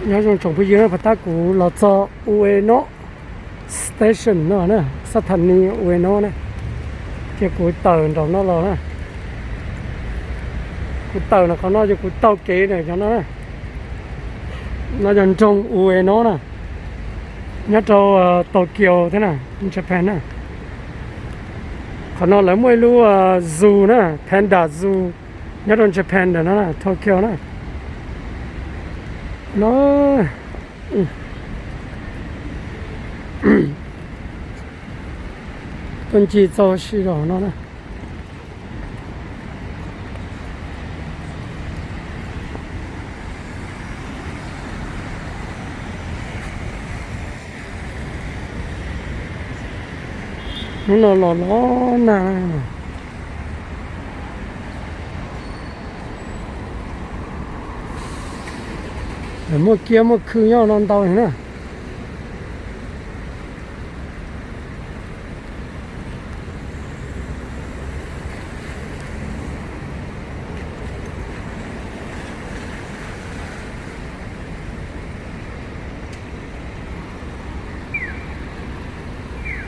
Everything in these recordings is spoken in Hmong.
Nyob zoo tsoom phooj ywg, puas tab kuv los txog Ueno Station no na, xab tha ni Ueno na, ces kuv tawm nraum no los na. Kuv tawm ntawm qhov no ces kuv taug kev ntawm cov no na. No yog nroog Ueno na, nyob rau Tokyo thiab na, Japan na. Qhov no lawv muaj ib lub zoo na, Panda Zoo, nyob rau Japan ntawm no na, Tokyo na. No tuaj ncig txog si los no na. Hnub no los los nag. Muaj kiab muaj khw nyob no ntau na.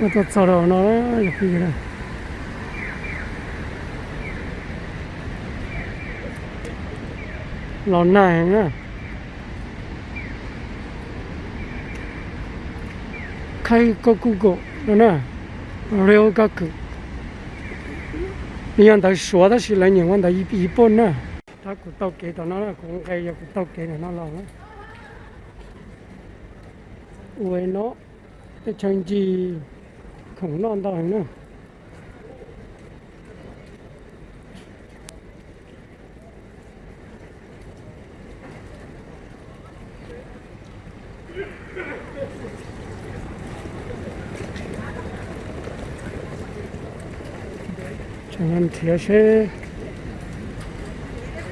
Tuaj txog rau no, los nag na. Khaib koj kuj kom no na, rau koj kws. Nws yog ntawv Suav tab sis lawv nyeem ua ntawv Yiv Pooj na. Tab kuv taug kev tom no, kuv nqe yog kuv taug kev ntawm no los na. Ua no, tej chaw ncig khoom noj ntau heev na. Tseem nrhiav seb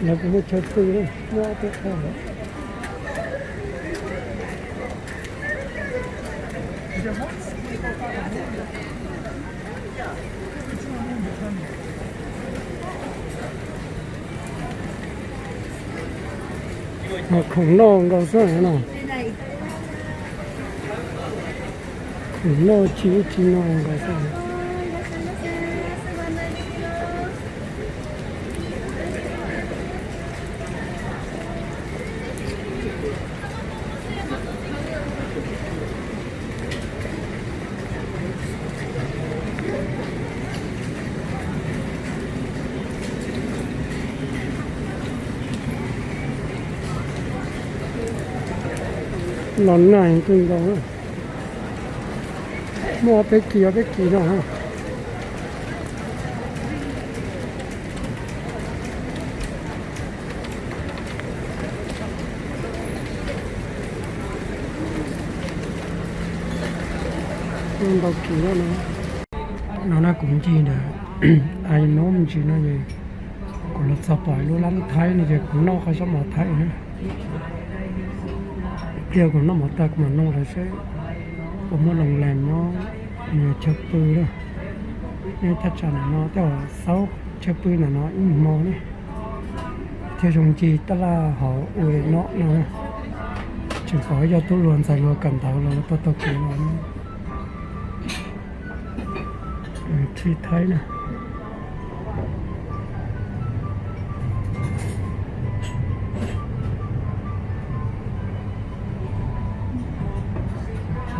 lawv puas muaj chaw pw, muaj ob peb qho lawm. Mas khoom noj nkaus xwb no. Khoom noj tsis ub tsis no nkaus xwb. Los nag kawg nkaus na. Muaj ob peb kis ob peb kis no. Ntau kis no. No na kuv ncig ntawm Ueno me ntsis no es kuv los txog pom lub lab Thaib no ces kuv noj qhov zaub mov Thaib na. Ib pliag kuv noj mov tag kuv mam nug lawv seb puas muaj loo lees nyob, nws chaw pw na. Nej thaj tsam ntawm no tej zaum xaub chaw pw ntawm no ib hmo ne. Thiaj zoo ncig taj laj hauv Ueno no. Tseem pom ib co tub hluas ntxhais hluas kawm ntawv los tuaj taug kev los. Thaib na.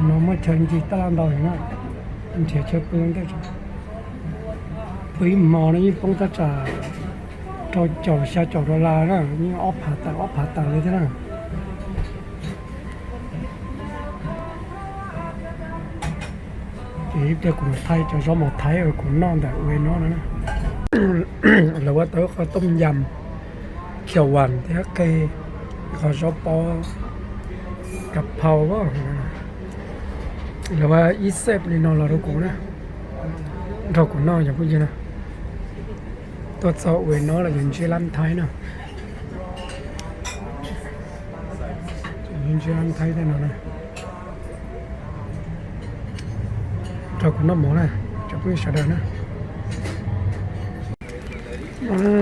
No muaj chaw ncig taj laj ntau heev na, nrhiav chaw pw ntej. Pw ib hmo no yeej poob thaj tsam rau caum xya caum dollar na, yeej ob phav tawm ob phav tawm li thiab na. Ces ib pliag kuv mam thaij cov zaub mov Thaib uas kuv noj ntawm Ueno no na. Lawv ua tau qhov tooj yam khiav vam thiab qe, qhov zaub pob kav phau. Lawv ua ib xees li no los rau kuv na, nrog kuv noj cov phooj ywg na. Tuaj txog Ueno los yog ntsib lab Thaib na. Ntsib lab Thaib tej no na. Nrog kuv noj mov na, cov phooj ywg sawv daws na.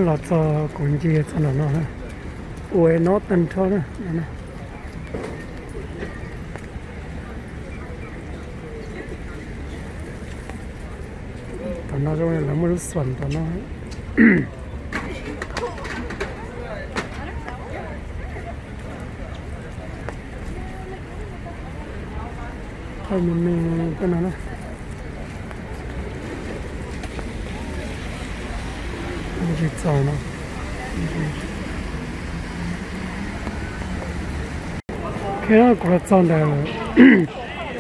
Los txog kuv ncig txog nram no na, Ueno tag nrho na. No zoo li lawv muaj lub xuam tom no. Thaij me me tej no na. Tsis txaus no. Kuv los txog ntawm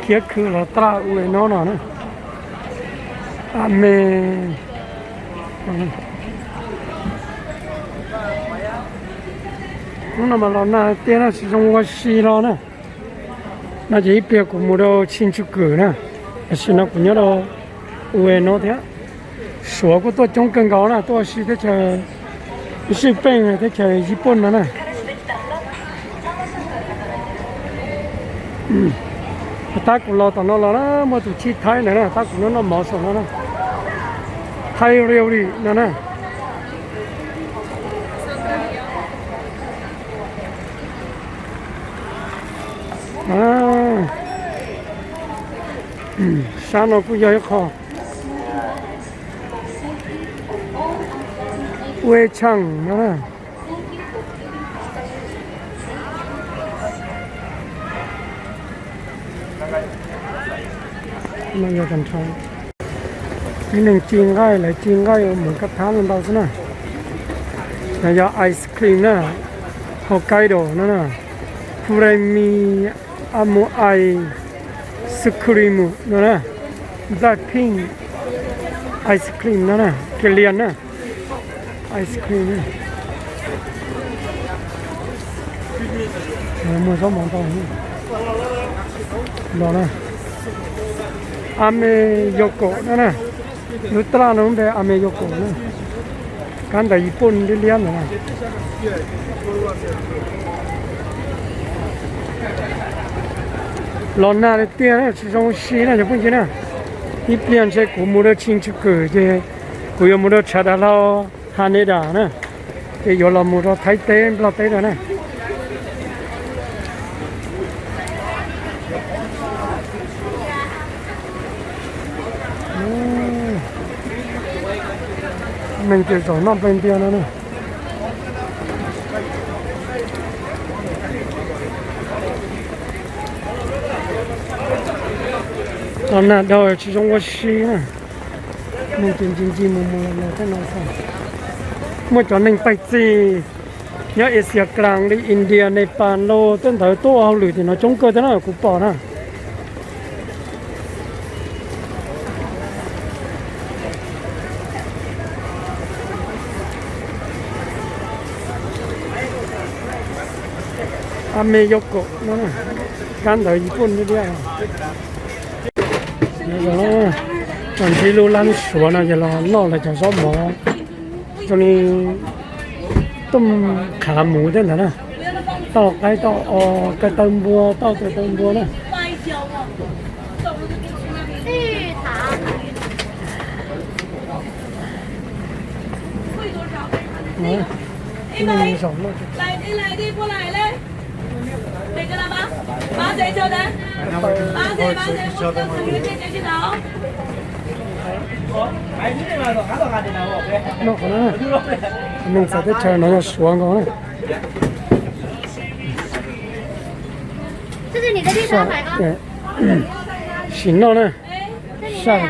khiab khw los taj ua no no na. A me, hnub no mas los nag tiag na, tsis zoo ua si los na. No ces ib pliag kuv mus rau Tshin Tsw Kwm na, tam sim no kuv nyob rau ua no thiab. Suav kuj tuaj coob kawg nkaus na, tuaj ua si teb chaws Zij Peej, teb chaws Yij Pooj no na. Tab kuv los tom no los na, muaj tus chij Thaib ntawd na, tab kuv noj noj mov saum no na. Thaib riau li no na. Sab no kuj yog ib qho ua tshaaj no na. Ib neeg ci nqaij, lawv ci nqaij ua mus kab thab ntau xwb na. No yog ice cream na, Hokkaido no na, Kuremi Amuai Ice Cream no na, Blackpink ice cream no na, Kilian na, ice cream na. Muaj zaub mov ntau los na. Ame Yoko no na, lub taj laj no lub npe Ame Yoko na, kab ntawv Yij Pooj liab liab ntawd na. Los nag li tiag na, tsis zoo ua si na cov phooj ywg na. Ib pliag ntshe kuv mus rau Tshin Tsw Kwm ces kuv yuav mus rau tshav dav hlau Haneda na, ces yuav los mus rau Thaib teb Nplog teb no na. Neeg ces zaum noj nplej ntiag no na. Los nag dhau tsis zoo ua si na. Neeg ces ncig ncig mus mus los los tej no xwb. Muaj cov neeg pais txi nyob Asia Klaas li India, Nepal los tej ntawd tuaj ua hauj lwm tim no coob kawg thiab na kuv pom na. Ame Yoko no, kab ntawv Yij Pooj liab liab. Txog ntsib lub lab suav no ces los noj lawv cov zaub mov zoo li tuj qhav muv tej ntawd na, tauj qaib tauj os, ko taw npua, tauj ko taw npua na. Noj qhov na, neeg txawv teb chaws no yog suav nkaus na. Sim noj na. Saj.